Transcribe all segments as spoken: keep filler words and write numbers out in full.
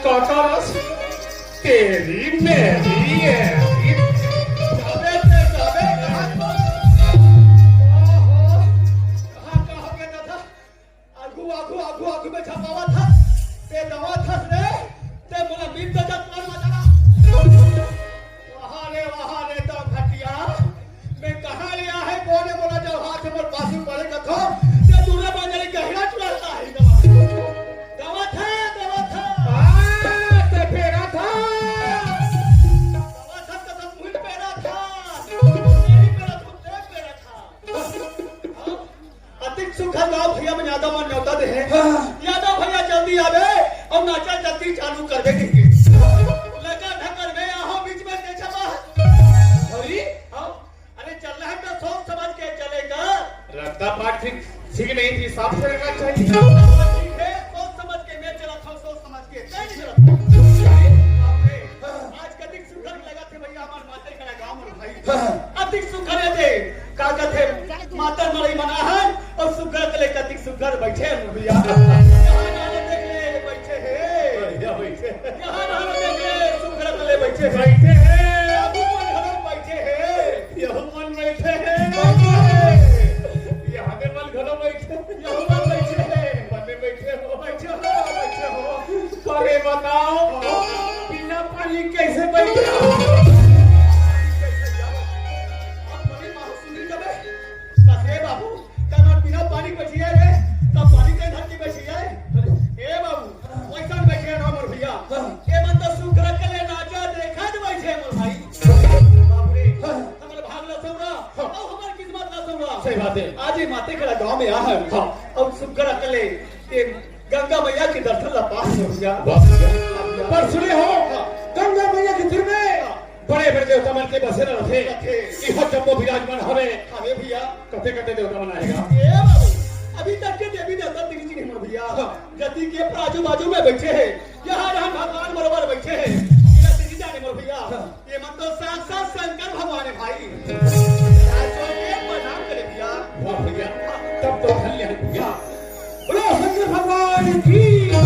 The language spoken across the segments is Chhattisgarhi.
काका रस, तेरी मेरी ऐसी। अबे, अबे, कहाँ, ओहो, कहाँ, कहाँ हो गया था? आगू, आगू, आगू, आगू में छपावा था। ते दवा था रे, ते मोला बीच में जब मार मारा। वहाँ रे, वहाँ रे, तो घटिया। मैं कहाँ ले आहे, कोने बोला जाओ, हाथ में पासू पड़े कथो। ते दूर में जले गहरा चुरा है दवा। दवा था, दवा था। हाँ, ते फेरा था। दवा था, तो सब मुंह पेरा था। नहीं पेरा, खुद पेरा था। हाँ? अतिक सुखर गाँव भैया में यादव मन न्योता दे हैं। हाँ। यादव भैया जल्दी आवे और नाचा जल्दी चालू कर दे कहिके। लगा ढकर में आहो बीच में दे छपा। अरे? हाँ। अरे चल रहा है तो सोच समझ के चलेगा। रद्दा पाठ ठीक, ठीक नहीं थी, साफ से रहना चाहिए। ठीक है, सोच समझ के मैं चला था, सोच समझ के, तय नहीं चला था। बाप रे, आज कतिक सुखर लगा थे भैया हमारे माते खड़ा गाँव में भाई। हाँ। अतिक सुखर है दे, का कहते, मातर मरई मना है और सुखर के लिए कतिक सुखर बैठे हैं भैया। यहाँ नाना देख ले, बैठे हैं। बढ़िया बैठे हैं। यहाँ नाना देख ले, सुखर के लिए बैठे हैं। बैठे हैं। अभी मन घरों बैठे हैं। यहू मन बैठे हैं। बैठे हैं। यहाँ के मन घरों बैठे हैं। यहू मन बैठे हैं। मन में बैठे हो। बैठे हो, बैठे हो। अरे बताओ, बिना पानी कैसे बैठे हो? आप बड़े बाबू सुन रही जब है? कसे बाबू, कनर बिना पानी बैठी है रे, तब पानी के धर के बैठी है। ए बाबू, वैसा बैठे हैं ना मोर भैया। हाँ। ए मन तो सुखर के लिए नाचा देखा तो बैठे हैं मोर भाई। बाबू रे, हाँ। हमारे भाग ला सौरा, हाँ। और हमारी किस्मत ला सौरा। सही बात है। आज ये माते खड़ा गाँव में आ है। हाँ। और सुखर के लिए ये गंगा मैया के दर्शन ला पास हो गया। वाह भैया। पर सुने हो, हाँ। गंगा मैया के तीर में हाँ। बड़े बड़े देवता मन के बसेरा रथे। रथे। इहो जम्मो विराजमान हवे। हवे भैया। कते कते देवता मन आएगा। ए बाबू, अभी तक के देवी देवता तीर जी नहीं मोर भैया। हाँ। जति के आजू बाजू में बैठे हैं, यहाँ रहन भगवान बरोबर बैठे हैं। ये तीर जी जाने मोर भैया। हाँ। ये मन तो साक्षात शंकर भगवान है भाई। हाथ जोड़ के प्रणाम करे भैया। वाह भैया, तब तो धन्य है भैया। बोलो शंकर भगवान की जय।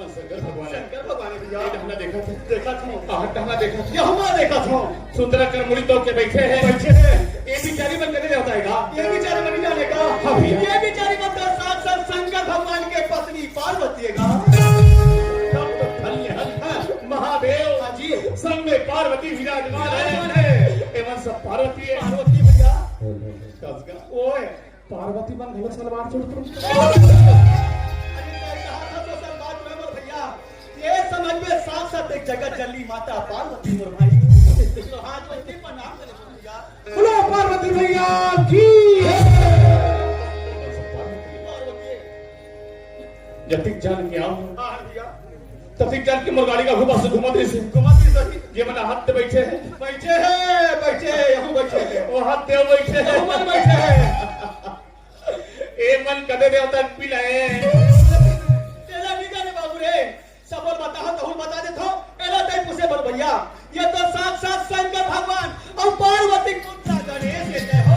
शंकर भगवान है। शंकर भगवान है भैया। ये टहना देखा था? देखा था। कहाँ टहना देखा था? यहुमा देखा था। सुंदरा कर मुड़ी तो के बैठे हैं। बैठे हैं। ये बिचारी मन कते जाता है का? ये बिचारी मन नहीं जाने का। हाँ भैया। ये बिचारी मन तो साक्षात शंकर भगवान के पत्नी पार्वती है का। तब तो धन्य है। हाँ। महादेव। हाँ जी। संग में पार्वती विराजमान है। विराजमान है। एमन सब पार्वती है। पार्वती भैया। कसगा। ओए, पार्वती मन घलो सलवार सूट पहन। अरे, तो कहा था तो सलवार पहन मोर भैया। ये समझ में साफ साफ एक जगत जननी माता पार्वती मोर भाई। तो हाथ जोड़ के प्रणाम करे मोर भैया। बोलो पार्वती मैया की। पार्वती। जतिक जान के आऊं। हाँ, हाँ भैया। ततिक जान के मोर गाड़ी का हुबा से घुमा दे से। घुमा दे सही। ये मना हाथ पे बैठे हैं। बैठे हैं, बैठे हैं, यहू बैठे हैं। वो हाथ पे बैठे हैं। यहू मन बैठे हैं। ए मन कदे देवता पिलाए। तेरा निका रे बाबू रे। सबोर बता हो, तहु बता देथो। एला तई पूछे बर भैया। ये तो साक्षात शंकर भगवान और पार्वती पुत्र गणेश के जय हो।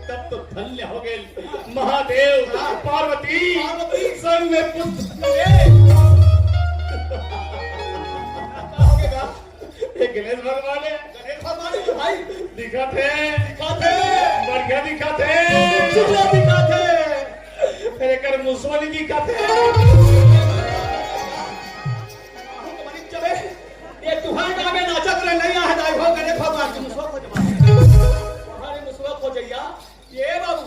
तब तो धन्य हो गए महादेव, हाँ। पार्वती, पार्वती। संग में पुत्र। ए। का हो गया? ये गणेश भगवान है। गणेश भगवान है भाई। दिखत है। दिखत है। बढ़िया दिखत है। चुपला दिखत है। फिर एकर मुसवा नहीं दिखत है। ये तुहार गाँव में नाचत रहे, नहीं आहे दाई हो, गणेश भगवान के मुसवा खोज मारे। तुम्हारे मुसवा खोजैया, ये बाबू,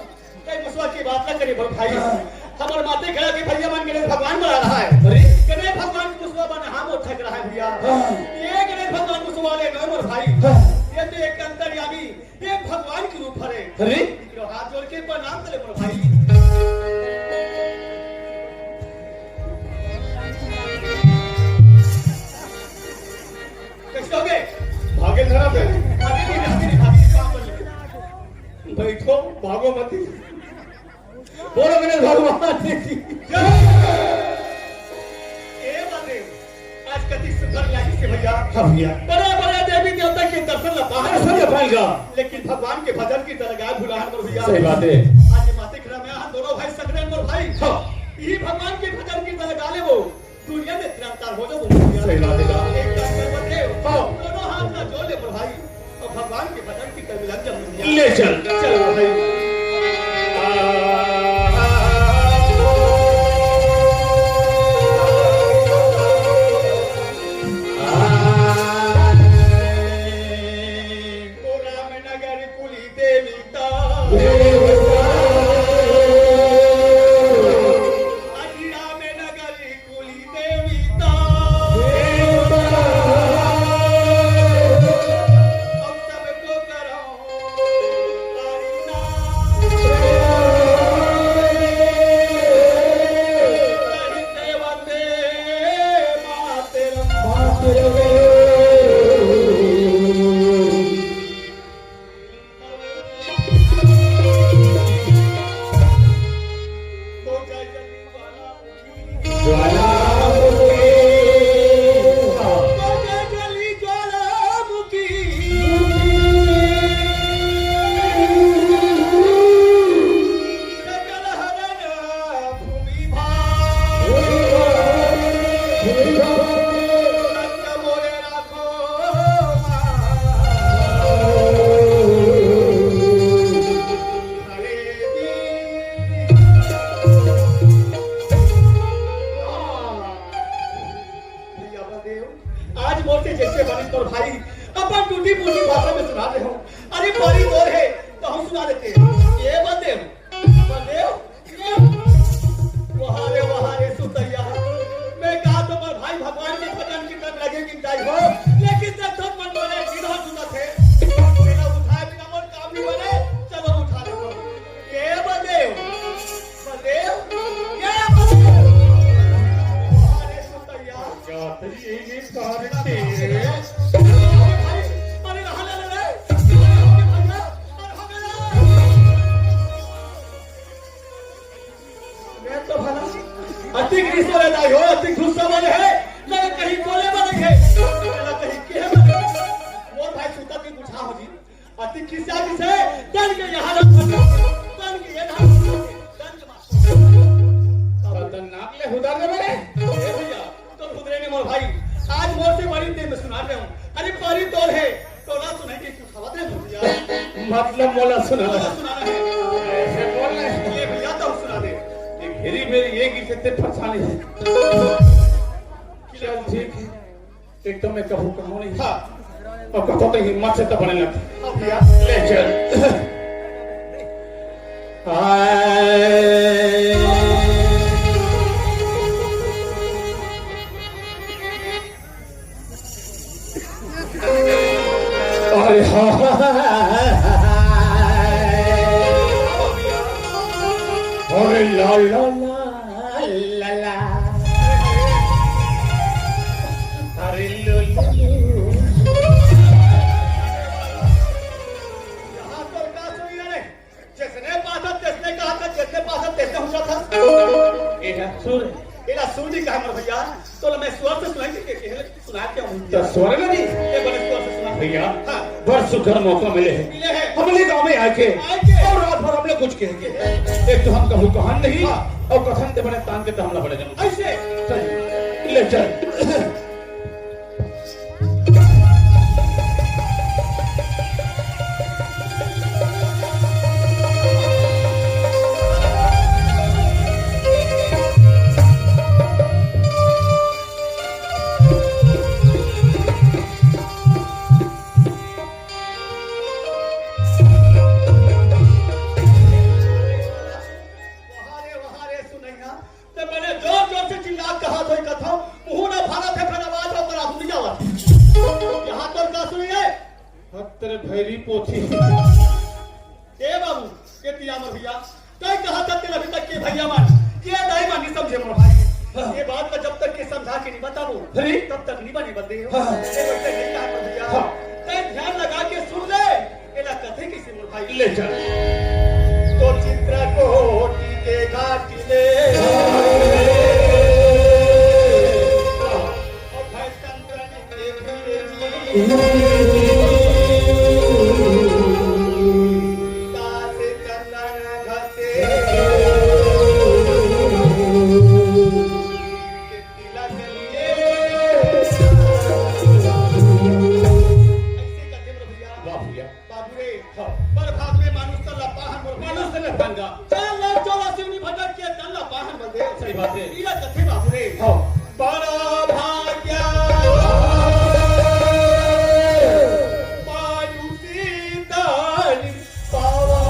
कई मुसवा की बात न करी भाई। हमारे माते खड़ा के भैया मन गणेश भगवान बना रहा है। अरे? गणेश भगवान के मुसवा बना, हाँ, वो ठग रहा है भैया। हाँ। ये गणेश भगवान मुसवा ले गए मोर भाई। हाँ। ये तो एक अंतर्यामी, ये भगवान के रूप हरे। अरे? तो हाथ जोड़ के प्रणाम करे मोर भाई। कैसे हो गए? भागे धरा पे। आगे नहीं, आगे नहीं, आगे नहीं, पाँव पर लगे। बैठो, भागो मती। बोलो गणेश भगवान की जय। ए बाबे, आज कति सुंदर लागी से भैया। हाँ भैया। बड़े बड़े देवी देवता के दर्शन ला पाए। दर्शन ला पाएगा। लेकिन भगवान के भजन की तरह गाय भुलाहट पर भैया। सही बात है। आज ये माते खड़ा में हम दोनों भाई रख दे मोर भाई। हाँ। यही भगवान के भजन कीर्तन लगा ले वो। दुनिया में तिरंकार हो जाओ मोर भैया। सही बात है। एक काम कर बदले। हाँ। दोनों हाथ ला जोड़ ले मोर भाई। और भगवान के भजन कीर्तन में लग जा मोर भैया। ले चल। चल मोर भाई। ओ रामनगर कुली देवी ता। अरे रामनगर कुली देवी ता। हम सबको करो। भैया बलदेव, आज मोर से जैसे बनिस तोर भाई, अपन टूटी फूटी भाषा में सुना दे हो। अरे परी मोर हे, तो हम सुना देते हैं। ये बलदेव, बलदेव, ये, वाह रे, वाह रे, सुतैया। मैं कहा तो मोर भाई भगवान के भजन की तरफ लगे कि जाई हो, लेकिन जब तक मन बोले, गिरह सुनत है। बिना उठाए बिना मोर काम नहीं बने, चलो उठा लेते हैं। ये बलदेव, बलदेव, ये बलदेव। अरे सुतैया। क्या तेरी ये, ये कहाँ रखते हैं? अरे रहा ले, ले, ले। अरे हो गया भैया, अरे हो गया। मैं तो भला अति गुस्सा रहता हो, अति गुस्सा वाले है, ना कहीं बोले वाले है, ना कहीं कहे वाले। मोर भाई सुता के बुझा हो जी। अति खिसिया किसे? तन के यहाँ रख, तन के ये ना, तन के मार। खतरनाक ले हुदार दे मेरे। ए भैया, तो हुदरे ने मोर भाई, आज मोर से बड़ी देर में सुना रहे हूँ। अरे परी तोर है, तो ना सुनाई के कुछ हवा दे भैया। मतलब मोला सुना। मोला सुनाना है। ऐसे बोल रहे हैं। ये भैया तो सुना दे। ये घेरी मेरी ये की कितने परेशानी है। चल ठीक है। एक तो मैं कहूँ कहूँ नहीं। हाँ। और कथो तो हिम्मत से तो बने लग। हाँ भैया। ले चल। हाय। अरे हाँ। अरे ला ला ला। ला ला। अरे लो लो लो। यहाँ तो का सुनी रे? जिसने पासा तिसने कहा था, जिसने पासा तिसने हुआ था। ये है सुर। एला सुर नहीं कहा मोर भैया, तो मैं स्वर से सुनाई के, के, के, सुना क्या हूँ? तो स्वर नहीं? ये बड़े स्वर से सुना। भैया, हाँ। बड़ सुघर मौका मिले है। मिले है। हमले गाँव में आके आके। और रात भर हमले कुछ कहेंगे। एक तो हम कहूँ कहान नहीं, हाँ। और कथन ते बने तान के तो हमला बड़े जम। ऐसे? चल, ले चल। वहाँ रे, वहाँ रे, सुनैया। ते बने जोर-जोर से चिल्ला के कहत होई कथो, मुहूँ ना भागत हे, फेर आवाज ओकर आगू नहीं आवत। यहाँ तोर का सुनी है? हत्तर भैरी पोथी। ए बाबू, ए तियामर भैया, तैं कहा था तेरा अभी तक के भैया मान, ये नहीं मानी समझे मोर भाई। हाँ। ये बात का जब तक के समझा के नहीं बताबो, अरे। तब तक नहीं बनी बंदे हो। हाँ। ये बच्चे नहीं कहा मोर भैया। हाँ। तैं ध्यान लगा के सुन ले, एला कथे किसे मोर भाई। ले चल। तो चित्रकोटी के घाटी ले। और भाई चंद्रन के धीरे जी। कासे चंदन घसे। सही बात है। हीरा कथे बाबू रे। हाँ। बड़ा भाग्या मानुषी तन पावा।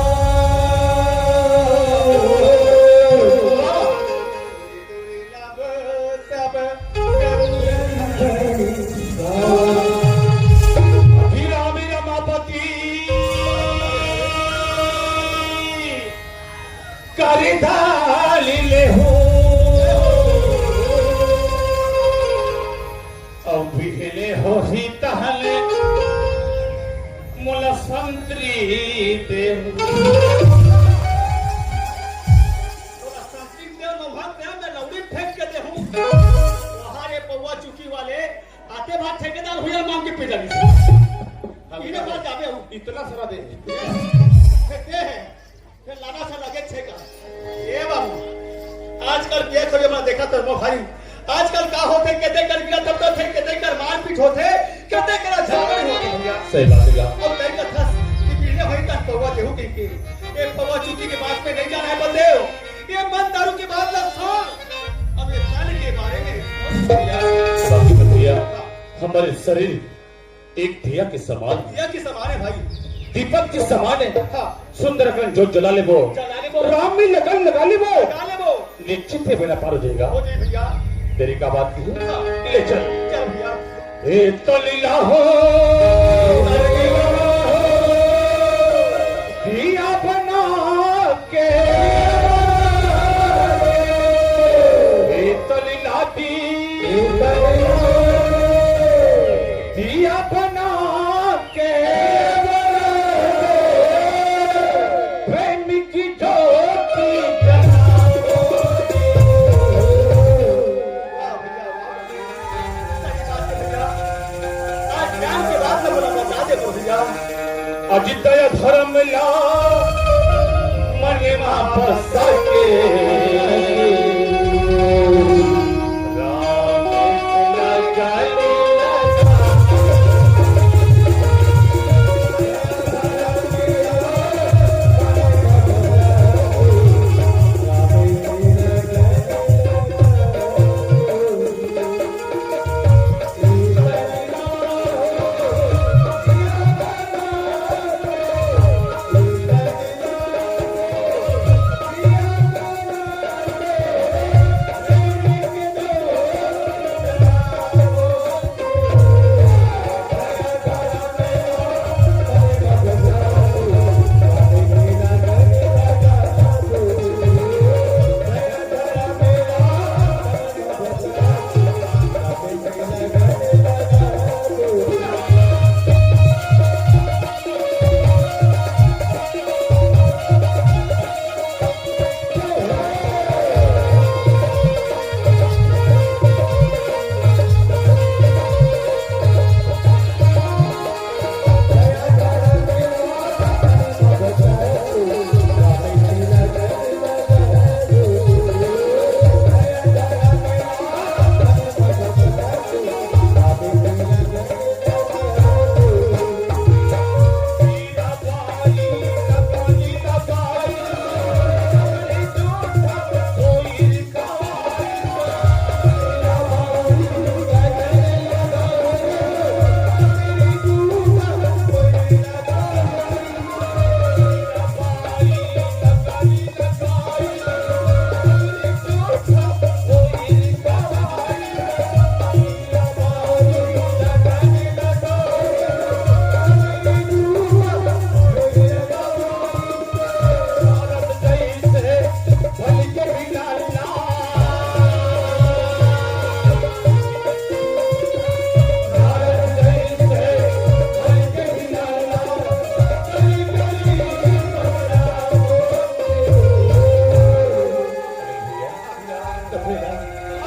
अभी राम रमापति कर डाली ले हो। अब बिहले होही तहले मोला संतरी दे। तोला संतरी दे, नौहा दे, मैं लौड़ी फेंक के देहूं। वहां रे पौवा चुकी वाले, आते भाग ठेकेदार भैया मांग के पी जानी। हम इने बात जाबे हूं। इतना सारा दे। फेंकते हैं। फिर लाना सा लगे छे का। ए बाबू, आजकल के खोजे मैं देखा तो भाई, आजकल का होथे, केते कर गिरा तब तो थे, केते कर मारपीट होथे, केते कर झगड़ा होथे भैया। सही बात है। अब कई कथा कि पीने होई तन पौवा देहू के, के। ए पौवा चुकी के बात में नहीं जाना है बलदेव। ये मन दारू की बात ना सुन। अब ये तन के बारे में सोच भैया। बाबू भैया, हमारे शरीर एक दिया के समान है। दिया के समान है भाई। दीपक के समान है। हाँ। सुंदर अकन जोत जला लेबो। जला लेबो। राम में लगन लगा लेबो। लगा लेबो। निश्चित ही बेड़ा पार हो जाएगा। हो जाए भैया। तेरी का बात की है? हाँ। ले चल। चल भैया। ए तो लीला हो। दिया बना के। ए तो लीला दी। दिया बना के प्रेम की ज्योति जला दो। आज ज्ञान के बात न बोला, बता दे तो भैया। अजित दया धर्म ला मन मा बसा के। राम लगा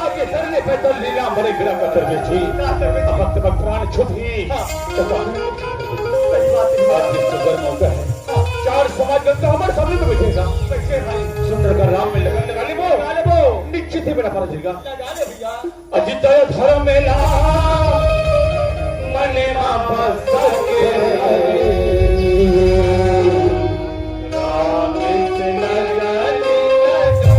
आगे धरने पे तो लीला मरे बिना पत्थर में थी। अब वक्त में प्राण छुट ही। तो बात, सही बात है। आज ये सुंदर मौका है। चार समाज गण तो हमारे सामने में बैठेगा। कैसे भाई? सुंदर का राम में लगन लगा ले वो। लगा ले वो। निश्चित ही बेड़ा पार हो जाएगा। लगा ले भैया। अजित धर्मेला मने मा बस के। राम इतना जानी लगा।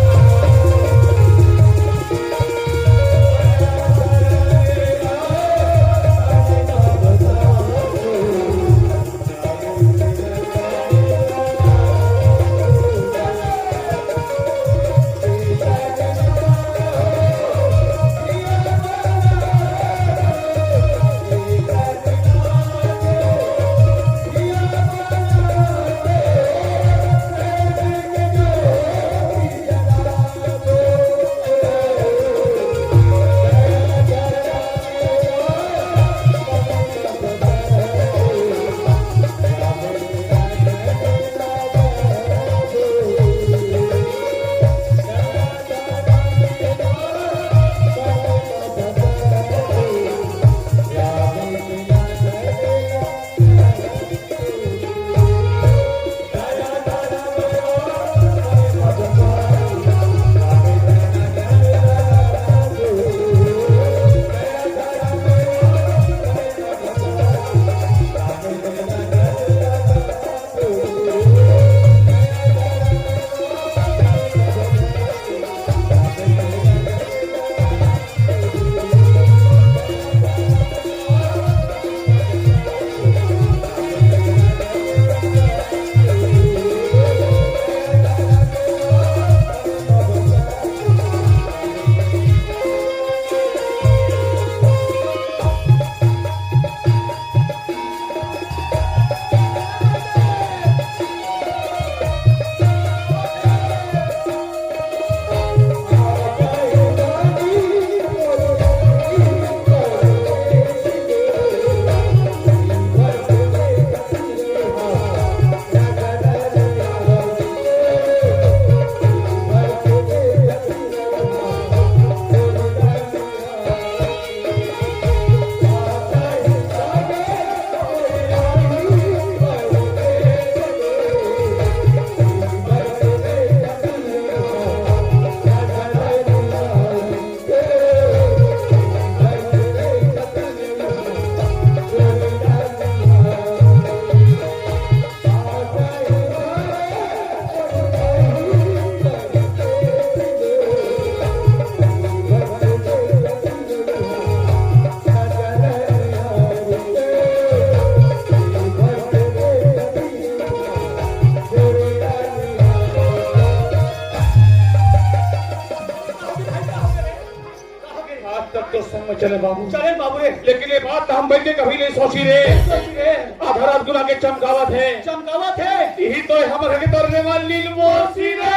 चले बाबू। चले बाबू रे। लेकिन ये बात हम बैठ के कभी नहीं सोची रे। सोची रे। आधा रात गुना के चमकावत हे। चमकावत हे। यही तो हम घर के तरने वाली नील मोसी रे।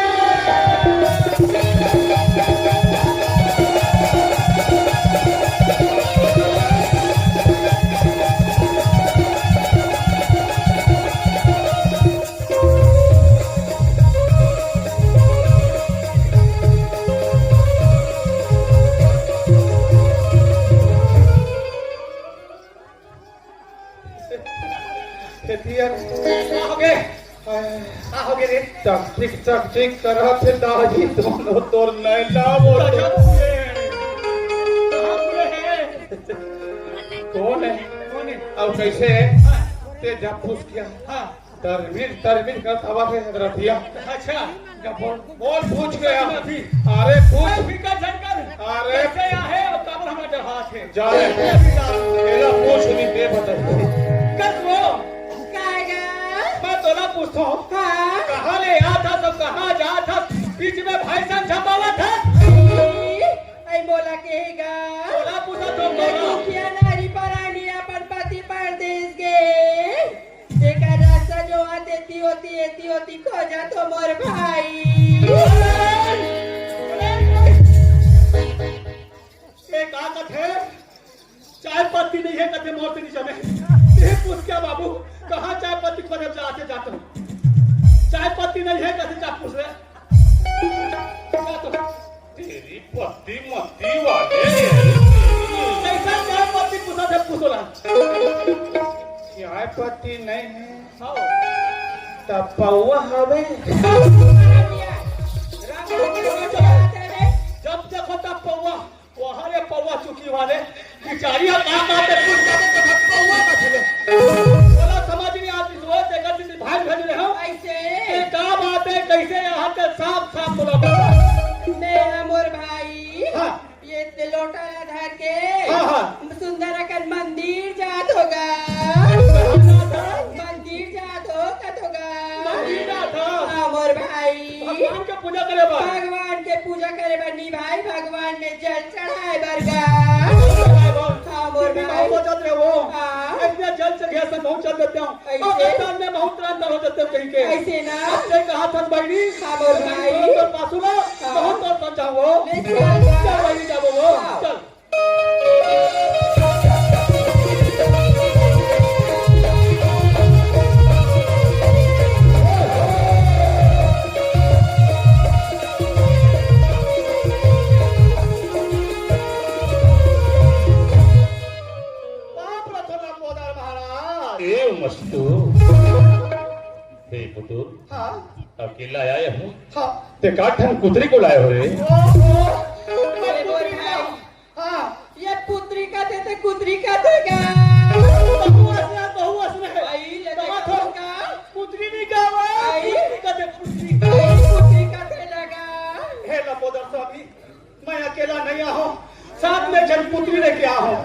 फेतिया। का होगे? हाय। का होगे रे? टक टिक, टक टिक करत हे दाजी, दोनों तोर नैना वो। गजब हे। कहाँ पूरे हे? कौन हे? कौन हे? अउ कैसे हे? हाँ। ते जब पूछ किया। हाँ। तरमिर, तरमिर करत हवा रे रतिया। अच्छा, जब बोल, बोल पूछ गया। अभी। अरे पूछ। अरे फिकर झन कर। अरे। कैसे आहे अउ काबर हमरा डरहात हे? जा रे। अभी जा। एला पूछ नहीं, ते बताई। कस वो? कायगा? मैं तोला पूछथों। हाँ। कहाँ ले आथस अउ कहाँ जाथस? बीच में भाई संग झपावत हस। आई, आई मोला कहेगा। तोला पूछथों, मैं तोला। दुखिया नारी परानी अपन पति परदेस गे। जेकर रास्ता जो आते ती होती, एती होती खोजा तो मोर भाई। ए का कथे? चाय पत्ती नहीं हे कथे, मोर से नहीं जमे। ये पूछ क्या बाबू, कहाँ चाय पत्ती खोजे जाते जाते हो? चाय पत्ती नहीं हे कथे, जा पूछ ले। जा तो। तेरी पत्ती मत्ती वाले। कैसा चाय पत्ती पूछा थे, पूछो ना। चाय पत्ती नहीं हे। हाँ। तब पौवा हवे। जब देखो तब पौवा। वहाँ रे पौवा चुकी वाले। बिचारी अब का बात हे, कुछ का तो पौवा का खेले। बोला समझ नहीं आती, सोच देखा थी भाई भेज रहे हो। ऐसे। ये का बात हे, कैसे यहाँ के साफ साफ बोला बोला। मैं मोर भाई। हाँ। ये ते लोटा ला धर के हाँ, हाँ। सुंदर अकन मंदिर जात होगा। कहाँ जात हो? मंदिर जात हो, कत होगा। मंदिर जात हो? हाँ, मोर भाई। भगवान के पूजा करे बर। भगवान के पूजा करे बर नी भाई, भगवान में जल चढ़ाए बर गा। चढ़ाए बर। हाँ, मोर तुम भी भाई। बहुत सोचत रहे हो। हाँ। इतने जल चढ़िया से बहुत चल देते हो। ऐसे? अब एक साल में बहुत तुरंत हो जाते हो कहीं के। ऐसे ना? अब से कहा था बहनी, हाँ, बोल भाई। तो पासुला, हाँ। बहुत और समझाओ। ले चल। चल बहनी, जाओ वो। हाँ। चल। बाप रतन लंबोदर महाराज। ए मस्तू। हे पुतुल, हाँ। अकेला आया हूँ। हाँ। ते का ठन कुतरी को लाए हो रे? ओहो, अरे बोल भाई। हाँ। ये पुतरी का थे, ते कुतरी का थे का? बहु असना, बहु असना है। आई, ले कहा देखो था? का? पुतरी नहीं कहा हुआ? आई। पुतरी का थे, पुतरी। आई, पुतरी का थे लगा। हे लंबोदर स्वामी, मैं अकेला नहीं आया हूँ, साथ में जन पुत्री लेके आया हूँ।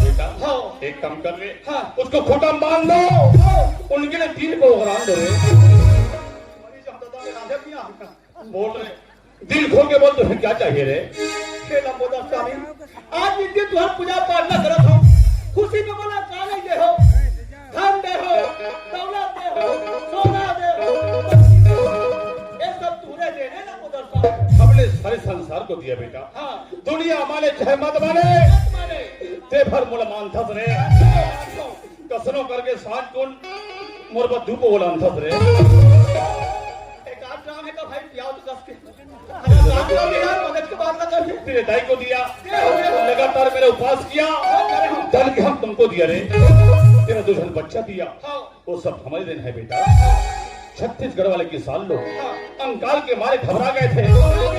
बेटा, हाँ। एक काम कर ले, हाँ। उसको खूंटा में बांध दो, हाँ। उनके लिए तीन प्रोग्राम दो रे। मरी जाऊँ दादा, मैं राधे भी आ गया। बोल रे, दिल खोल के बोल, तुझे क्या चाहिए रे? हे लंबोदर स्वामी, आज इस दिन तुहर पूजा प्रार्थना करत हो, खुशी में बोला का नहीं दे हो, धन दे हो, दौलत दे हो, सोना दे हो, ये सब तूने देने ना उधर का। हमने सारे संसार को दिया बेटा। हाँ। दुनिया माने चाहे मत माने, मत माने। ते भर मोला मानथस रे। कसनो करके सांझ कोन मोर बर दू पौवा लानथस रे। एक आध ड्राम है तो भाई पियाओ तो कस के। तेरे दाई को दिया, लगातार मेरा उपास किया, धन के हम तुमको दिया रे, तेरा दो झन बच्चा दिया, वो सब हमारे दिन है बेटा। छत्तीसगढ़ वाले किसान लोग कंकाल के मारे घबरा गए थे,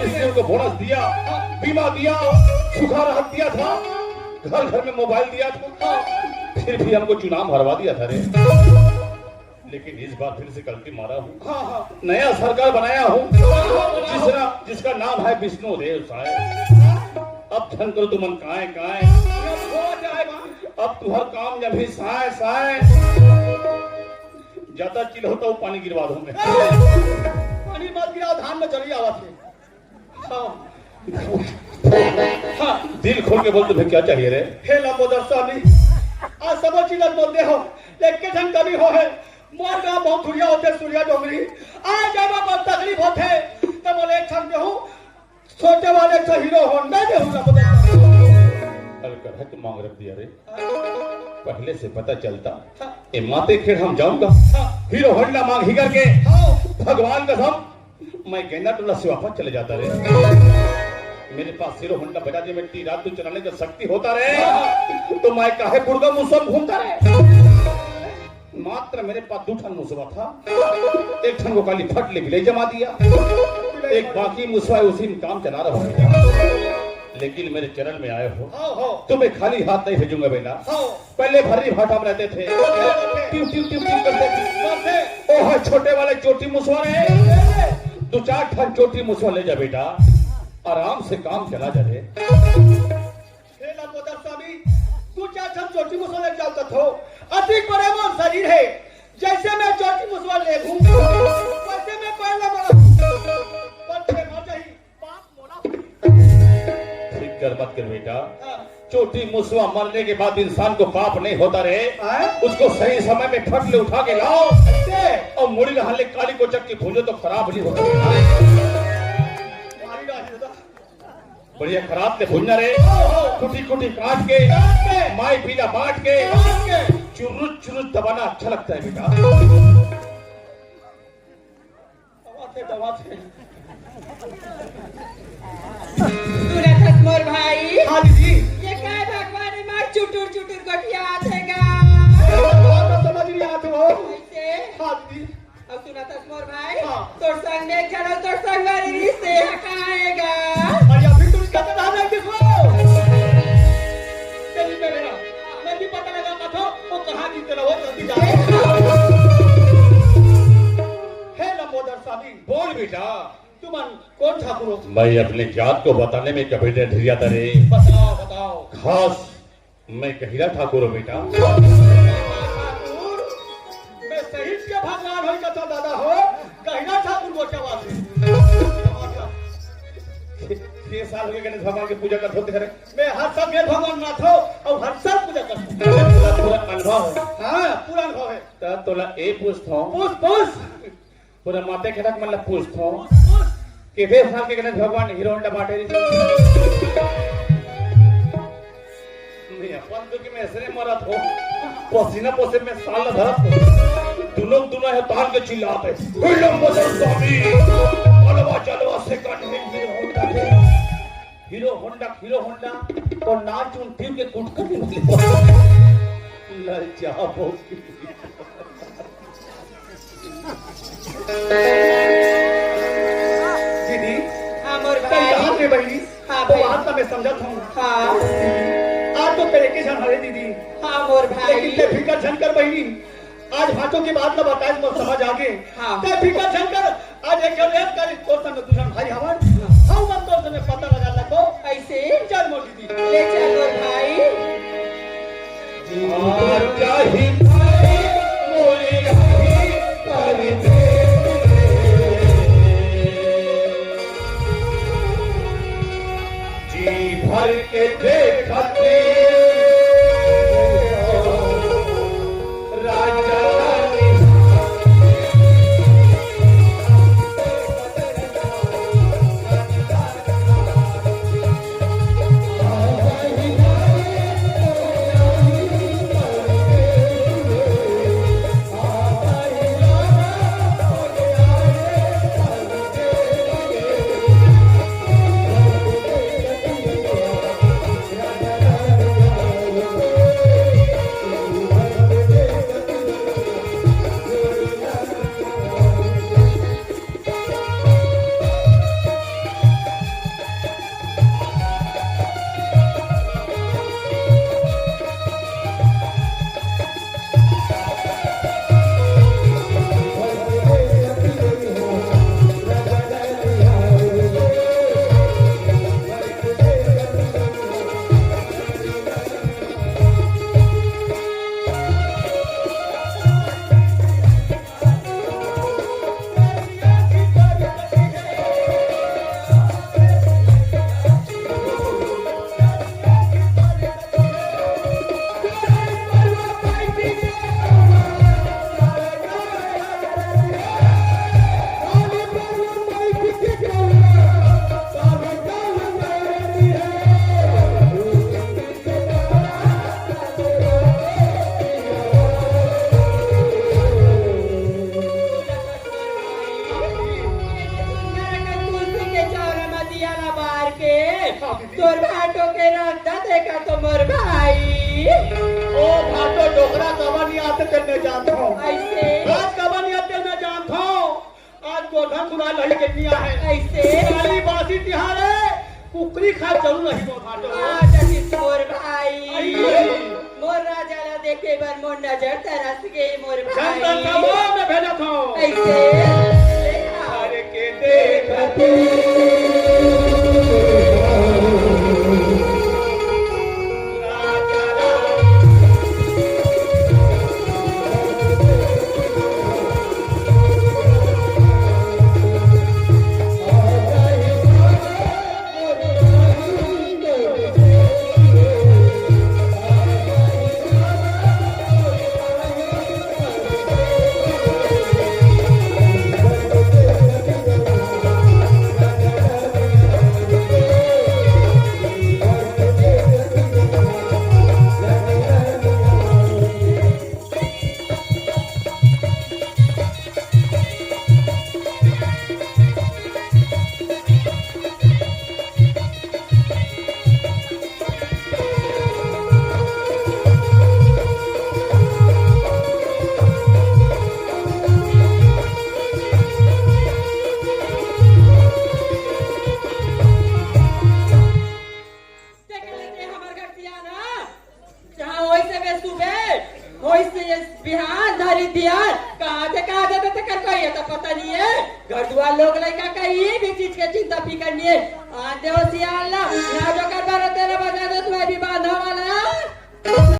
इसलिए उनको बोनस दिया, बीमा दिया, सूखा राहत दिया था, घर घर में मोबाइल दिया था, फिर भी हमको चुनाव हरवा दिया था रे। लेकिन इस बार फिर से गलती मारा हूँ। हाँ, हाँ। नया सरकार बनाया हूँ, जिसका, जिसका नाम है विष्णु देव साय। अब ध्यान करो तुमन काय, काय। अब तुहर काम जब भी साय, साय। ज्यादा चिल्लाओ तो पानी गिरवा दूँ मैं। पानी मत गिराओ, धान में जली आवा थे। हाँ। हाँ। दिल खोल के बोल, तुम्हें क्या चाहिए रे? हे लंबोदर स्वामी, आज सबो चीज बोल दे हो, लेकिन ठन कमी हो है। मोर गाँव बहुत दूरिया होथे, सूरिया डोंगरी। आ जाए बर तकलीफ होथे, त बोले एक ठन देहू, छोटे वाले से हीरो होंडा देहू ना बोले। अलकरहा के मांग रख दिया रे। पहले से पता चलता, हाँ। ए माते खेड़ हम जाऊंगा। हाँ। हीरो होंडा मांग ही करके। हाँ। भगवान कसम, मैं गेंदा टोला से वापस चले जाता रे। मेरे पास हीरो होंडा बजा दे, मैं ती रात को चलाने का शक्ति होता रे। हाँ। तो मैं काहे गुड़गा मुसवा घूमता रे। मात्र मेरे पास दू ठन मुसवा था, एक ठन को काली फट ले बिलाई जमा दिया, एक बाकी मुसवा है, उसी में काम चला रहा हूँ। लेकिन मेरे चरण में आए हो, हाँ, हाँ। तुम्हें खाली हाथ नहीं भेजूंगा बेटा। हाँ। पहले भर्री भाटा में रहते थे, हाँ, हाँ। टिव टिव टिव टिव करते थे। करते। ओ है छोटे वाले चोटी मुसवा रे, दो चार ठन चोटी मुसवा ले जा बेटा, आराम से काम चला जा रे। हे लंबोदर स्वामी, दू चार ठन चोटी मुसवा ले जाओ कथो। अति बड़े मोर शरीर है, जैसे मैं चोटी मुसवा ले घूम, वैसे मैं कोई ना मरा। पर क्षमा चाहिए, पाप मोला। फिक्र मत कर बेटा, हाँ। चोटी मुसवा मरने के बाद इंसान को पाप नहीं होता रे। हाँ? उसको सही समय में फट ले उठा के लाओ। कैसे? और मुड़ी रहले काली कोचक की भूंजो तो खराब नहीं होता। मारी डाली होता। बढ़िया खराब ले भुंजा रे, कुटी कुटी काट के, काट के, माई पीला बांट के, बांट के। चुरुच चुरुच दबाना अच्छा लगता है बेटा। दबाते, दबाते। सुनत हस मोर भाई? हाँ दीदी। ये काय भगवान मार चुटुर चुटुर गोठियात हे गा? बात तो समझ नहीं आते हो। कैसे? हाँ दीदी। अउ सुनत हस मोर भाई, हाँ। तोर संग में एक झन अउ तोर संगवारी रिहिस हे, कहाँ हे गा? अरे अभी तुम कहते रहा नहीं किसको? तेरी पे मेरा, मैं भी पता लगा कथो, वो कहाँ गिरते रहो, जल्दी जाओ। हे लंबोदर स्वामी। बोल बेटा। तुमन कोन ठाकुर हो? मैं अपने जात को बताने में कभी डर जाता रे। बताओ, बताओ। खास मैं गहिरा ठाकुर हूँ बेटा। ठाकुर, मैं सही के भगवान होई कथा दादा हो, गहिरा ठाकुर गोठियावत हे। छह साल हो गए गणेश भगवान के पूजा करत होते हरे। मैं हर साल गणेश भगवान मानत हो और हर साल पूजा करत हो। पूरा अनुभव है। हाँ, पूरा अनुभव है। त तोला ए पूछत हूँ। पूछ, पूछ। पूरा माते खेड़हा के मन ला पूछत हूँ। पूछ, पूछ। के दे साल के गणेश भगवान हीरो होंडा बांटे रहिस। मैं अपन दुख में ऐसे मरत हो, पसीना पसे में साल धरत हो। दुनो दुनो है तान के चिल्लात हे, "हे लंबोदर स्वामी, अलवा जलवा से कन है हीरो होंडा के। हीरो होंडा, हीरो होंडा, तो नाच उन पीव के गुटखा के ले।" ललचा हो। दीदी, हाँ, मोर तैं भाई। कहाँ से बहिनी? हाँ, तो भाई। बात तो मैं समझत हूँ। हाँ। आज तो तैं एक ही झन हरे दीदी। हाँ, मोर भाई। लेकिन तैं फिकर झन कर बहिनी। आज भाटो के बात ला बताए मोर समझ आगे। हाँ। तैं फिकर झन कर, आज एक झन एक कर, तोर संग दू झन भाई हवन। हाँ। हम मन तोर संग पता लगा लगो। ऐसे? चल मोर दीदी। ले चल मोर भाई। जी भर के देखत राजा। के हाँ, दीदी। तोर भाटो के रद्दा देखा तो मोर भाई। ओ भाटो डोकरा काबर नइ आते तेला मैं जानथंव। अइसे? आज काबर नइ आते तेला मैं जानथंव। आज गोधन खुला लही के नइ आहे। अइसे? काली बासी तिहार हे, कुकरी खा जरूर रही मोर भाटो। आ, जतिस मोर भाई। अइसे। मोर राजा ला देखे बर मोर नजर तरस गे मोर भाई। चंदन का मोर में भेजत हंव। अइसे? ले आ। हर के देखत देख लेते हमर घर सियाना, जहाँ होइस हे सुबह, होइस हे बिहान, धरी धियान, कहाँ थे, कहाँ थे, तेकर कोई तो पता नइ हे। घर दुआर लोग लइका कहीं भी चीज के चिंता फिकर नइ हे। आन दे ओ सियान ला, ना जो